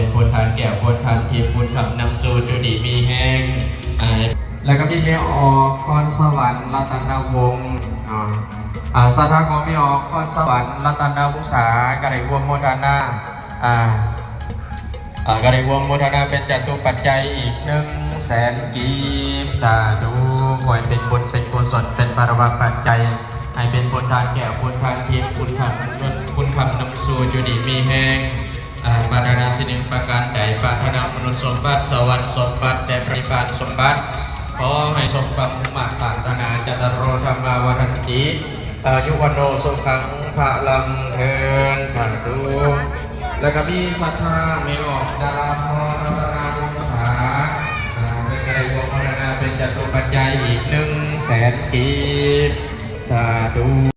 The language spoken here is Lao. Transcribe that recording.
ເປັນໂພທາແກ້ວ ໂພທາທິບ ບຸນທຳນຳສູ່ຢູ່ດີມີແຮງ ອ່າ ແລ້ວກໍມີແມ່ອອກ ພອນສະຫວັນ ລັດຕະນະວົງ ເນາະ ອ່າ ສາທາຂອງແມ່ອອກ ພອນສະຫວັນ ລັດຕະນະວົງສາ ກໍໄດ້ຮ່ວມໂມທະນາ ອ່າ ອ່າ ກໍໄດ້ຮ່ວມໂມທະນາເປັນຈະຕຸປັດໄຈອີກໜຶ່ງແສນກີບ ສາທຸ ຂໍໃຫ້ເປັນບຸນເປັນກຸສົນ ເປັນພະລະວະປັດໄຈ ໃຫ້ເປັນໂພທາແກ້ວ ໂພທາທິບ ບຸນທຳ ບຸນທຳນຳສູ່ຢູ່ດີມີແຮງ ອ່າ ປາດຖະໜາສິ່ງໜຶ່ງປະການໃດ ປາດຖະໜາມະນຸດສົມບັດ ສະຫວັນສົມບັດ ແລະ ພະນິບພານສົມບັດ ຂໍໃຫ້ສົມຄວາມມຸ່ງມາດປາດຖະໜາ ຈັດຕາໂລ ທຳມາ ວັດທັນຕິ ອາຍຸວັນໂນ ສຸຂັງ ພະລັງ ເທີນ ສາທຸ ແລ້ວກໍມີສັດທາແມ່ອອກ ດາລາພອນ ລັດຕະນາວົງສາ ອ່າ ເພິ່ນກໍໄດ້ຮ່ວມໂມທະນາເປັນຈະຕຸປັດໄຈອີກໜຶ່ງແສນກີບ ສາທຸ